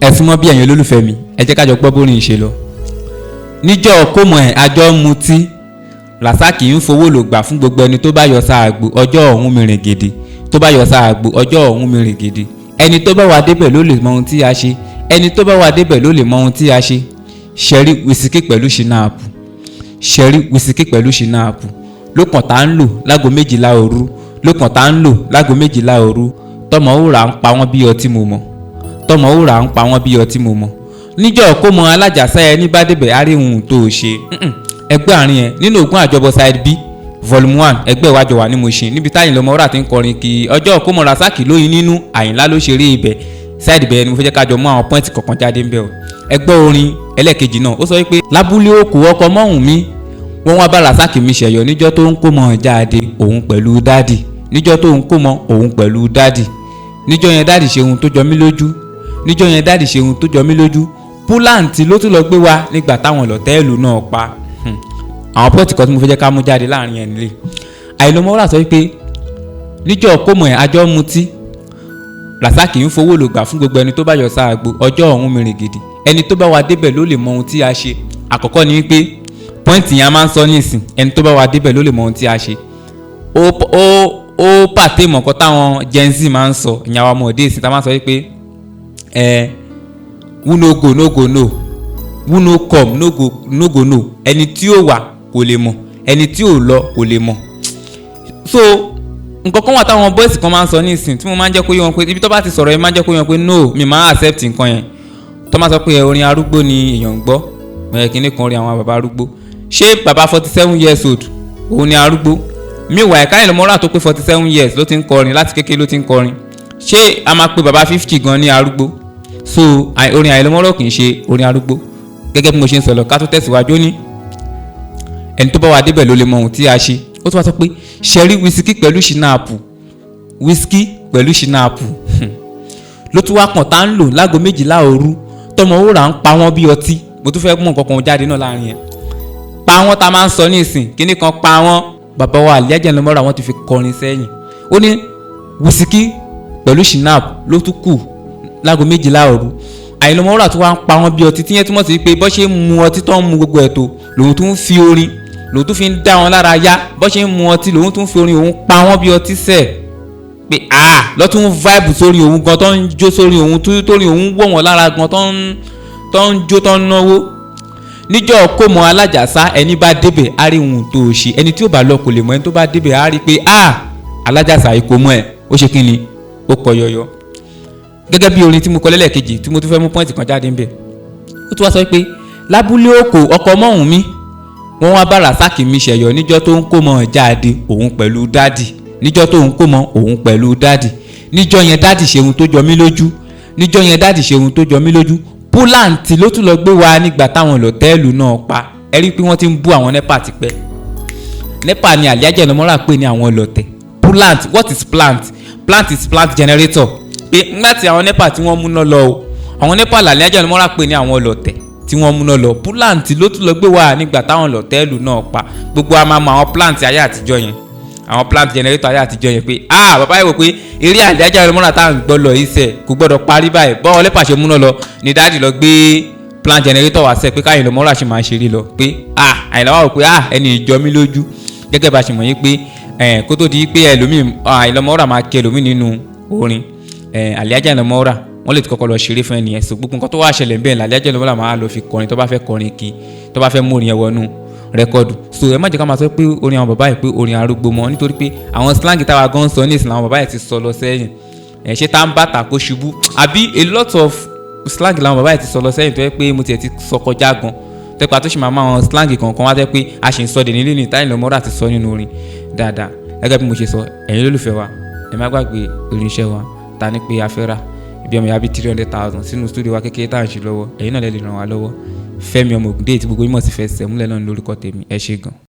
Ẹ súnmọ́ bí, ẹ̀yin olólùfẹ́ mi, ẹ jẹ́ ká jọ gbọ́ bórin ṣe lọ. Níjọ́ kómọ ẹ̀ àjọ ń mutí, Rasaki ń fowó lò gbà fún gbogbo ẹni tó bá yọ sáàgbó. Ọjọ́ ọ̀hún mi rìn gidi, tó bá yọ sáàgbó, ọjọ́ ọ̀hún mi rìn gidi. Ẹni tó bá wà débẹ̀ ló lè mọ ohun tí a ṣe. Ẹni tó bá wà débẹ̀ ló lè mọ ohun tí a ṣe. Ṣẹ̀rí whisky pẹ̀lú schnapps, ṣẹ̀rí whisky pẹ̀lú schnapps lókàn tá ń lò lágo 12 òru, lókàn tá ń lò lágo 12 òru. Tọmọ òwúrà ń pa wọ́n bí ọtí mo mọ̀, tọmọ òwúrà ń pa wọ́n bí ọtí mo mọ̀. Níjọ́ kó mọ alájàsá, ẹni bá débẹ̀ á rí ohun tó o ṣe. Ẹgbẹ́ àárín yẹn nínú Ògún Àjọbọ side B volume 1, ẹgbẹ́ ìwájọ wà ní Mushin, níbi táyìn lọmọ wúrà ti ń kọrin kí ọjọ́ kó mọ Rasaki lóyin nínú, Àyìnlá ló ṣeré ibẹ̀. Side bẹ́ẹ̀ ni mo fẹ́ jẹ́ ká jọ mú àwọn point kọ̀ọ̀kan jáde ń bẹ̀ o. Ẹgbẹ́ orin ẹlẹ́ẹ̀kejì náà, ó sọ wípé lábúlé òkú ọkọ mọ́hùn mi, wọ́n wá bá Rasaki mi ṣẹ̀yọ́ níjọ́ tó ń kó mọ́ jáde òun pẹ̀lú daddy, níjọ́ tó ń kó mọ́ òun pẹ̀lú daddy. Níjọ́ yẹn daddy ṣe ohun tó jọ mí lójú, níjọ́ yẹn daddy ṣe ohun tó jọ mí lójú. Púláǹtì ló tún lọ gbé wa nígbà táwọn lọ́tẹ́ẹ̀lù náà pa. Àwọn point kan tí mo fẹ́ jẹ́ ká mú jáde láàrin ẹ̀ nílé, Àìlọ́mọ́wúrà sọ wípé níjọ́ kómọ ẹ̀ àjọ mutí, Rasaki ń fowó lò gbà fún gbogbo ẹni tó bá yọ sáàgbó. Ọjọ́ ọ̀hún mi rìn gidi, ẹni tó bá wa débẹ̀ ló lè mọ ohun tí a ṣe. Àkọ́kọ́ ni wípé point yẹn a máa ń sọ nísìn, ẹni tó bá wa débẹ̀ ló lè mọ ohun tí a ṣe. Ó pàtẹ́ mọ̀kọ́ táwọn Gen Z máa ń sọ, ìyẹn àwọn ọmọ òde ìsìn tá máa ń sọ wípé ẹ who no go no go no, who no come no go no go no. Ẹni tí ó wà kò lè mọ̀, ẹni tí ò lọ kò lè mọ̀. So nǹkan kan wà táwọn boys kan máa ń sọ nísìn tí mo máa ń jẹ́ kó yé wọn pé ibi tó bá ti sọ̀rọ̀ yẹn, máa ń jẹ́ kó yé wọn pé no, mi máa accept nǹkan yẹn tó máa sọ pé orin arúgbó ni èèyàn ń gbọ́. Ẹ kíní kan, orin àwọn bàbá arúgbó. Ṣé bàbá 47 years old òun ni arúgbó? Meanwhile, Àyìnlá Ọmọwúrà tó pé 47 years ló ti ń kọrin, láti kékeré ló ti ń kọrin. Ṣé a máa pe bàbá 50 gan ní arúgbó? So orin Àyìnlá Ọmọwúrà kì í ṣe orin arúgbó. Gẹ́gẹ́ bí mo ṣe ń sọ lọ, ká tó tẹ̀síwájú, ó ní ẹni tó bá wà débẹ̀ ló lè mọ ohun tí a ṣe. Ó tún wá sọ pé ṣẹ̀rí whisky pẹ̀lú schnapps, whisky pẹ̀lú schnapps ló tún wá kàn tá ń lò láago 12 òru, tọmọ wúrà ń pa wọ́n bí ọtí. Mo tún fẹ́ mú nǹkan kan jáde náà láàrin yẹn. Pa wọ́n tá máa ń sọ ní ìsìn, kíní kan pa wọ́n, bàbá wa Alhaji Àyìnlá Ọmọwúrà, wọ́n ti fi kọrin sẹ́yìn. Ó ní whisky pẹ̀lú schnapps ló tún kù láago 12 òru, Àyìnlá Ọmọwúrà tún wá ń pa wọ́n bí ọtí. Tíyẹn túmọ̀ sí pé bọ́ ṣe ń mu ọtí tó ń mu gbogbo ẹ̀ tó, lòun tún ń fi orin, lòun tún fi ń dá wọn lára yá. Bọ́ ṣe ń mu ọtí, lòun tún fi orin òun pa wọ́n bí ọtí sẹ̀, pé ah, lọ́tún vibe sórí òun gan, tó ń jó sórí òun, torí òun wọ̀ wọ́n lára gan, tó ń jó, tó ń náwó. Níjọ́ kó mọ alájàsá, ẹni bá débẹ̀ á rí ohun tó ṣe. Ẹni tí ó bá lọ kò lè mọ. Ẹni tó bá débẹ̀ á rí pé ah, alájàsá yìí kò mọ ẹ̀, ó ṣe kí ni, ó kọ yọyọ. Gẹ́gẹ́ bí orin tí mo kọ lẹ́lẹ́kejì tí mo tún fẹ́ mú point kan jáde ńbẹ̀, ó tún wá sọ pé lábúlé òkò ọkọ mọ́hún mi, wọ́n wá bá Rasaki mi ṣẹ̀yọ́ níjọ́ tó ń kó mọ́ jáde òun pẹ̀lú daddy, níjọ́ tó ń kó mọ́ òun pẹ̀lú daddy. Níjọ́ yẹn daddy ṣe ohun tó jọ mí lójú, níjọ́ yẹn daddy ṣe ohun tó jọ mí lójú. Púláǹtì ló tún lọ gbé wa nígbà táwọn lọ́tẹ́ẹ̀lù náà pa. Ẹ rí i pé wọ́n ti ń bú àwọn NEPA tipẹ́. NEPA ni Alhaji Àyìnlá Ọmọwúrà pè ní àwọn lọ́tẹ̀. Plant, what is plant? Plant is plant generator. Pé nígbà tí àwọn NEPA tí wọ́n múná lọ o, àwọn NEPA l'Alhaji Àyìnlá Ọmọwúrà pè ní àwọn lọ́tẹ̀ tí wọ́n múná lọ. Plant ló tún lọ gbé wa nígbà táwọn lọ́tẹ́ẹ̀lù náà pa. Gbogbo a máa mọ àwọn plant ayé àtijọ́ yẹn, àwọn plant generator ayé àtijọ́ yẹn, pé ah, bàbá yìí wò pé eré Alhaji Àyìnlá Ọmọwúrà tá à ń gbọ́ lọ yìí sẹ̀ kò gbọ́dọ̀ parí báyìí. Bọ́ọ̀ ọlẹ́pàá ṣe múná lọ ní daddy lọ gbé plant generator wá sẹ́, pé káyìn Ọmọwúrà ṣe máa ṣeré lọ, pé ah, Àyìnlá wà wò pé ah, ẹni ìjọ mi lójú. Gẹ́gẹ́ bá a ṣe mọ̀ yín pé kó tó di pé ẹlòmíì, Àyìnlá Ọmọwúrà máa kí ẹlòmíì nínú orin, Alhaji Àyìnlá Ọmọwúrà, wọ́n lè ti kọ́kọ́ lọ ṣeré fún ẹnìyẹn. So gbogbo nǹkan tó wá ṣẹlẹ̀ bẹ́ẹ̀ l'Alhaji Àyìnlá Ọmọwúrà máa lọ fi kọrin, tó bá fẹ́ kọrin kí, tó bá fẹ́ mú orin yẹn wọnú record. So ẹ má jẹ́ ká máa sọ pé orin àwọn bàbá yìí pé orin arúgbó mọ́, nítorí pé àwọn slang táwa gan sọ ní ìsìn, àwọn bàbá yìí ti sọ lọ sẹ́yìn. Ẹ̀ ṣe tá ń bàtà kó ṣubú, àbí a lot of slang làwọn bàbá yìí ti sọ lọ sẹ́yìn, tó yẹ pé mo tiẹ̀ ti sọ kọjá gan, tẹ́pẹ́ àtúnṣe máa máa àwọn slang kọ̀ọ̀kan wá, tẹ́ pé a ṣì ń sọ dè nílé ní Àyìnlá Ọmọwúrà ti sọ nínú orin dáadáa. Gẹ́gẹ́ bí mo ṣe sọ, ẹ̀yin olólùfẹ́ wa, ẹ má gbàgbé irinṣẹ́ wa ta ní pé a fẹ́ rà ibi ọmọ ìyá bíi 300,000 sínú studio wa kékeré tá à ń ṣe lọ́wọ́. Ẹ̀yin náà lè ràn wá lọ́wọ́. Fẹ́mi ọmọ Ògúndé tí gbogbo yín mọ̀ sí fẹ́ sẹ̀ múlẹ̀ náà ní lórúkọ tèmi. Ẹ ṣé gan.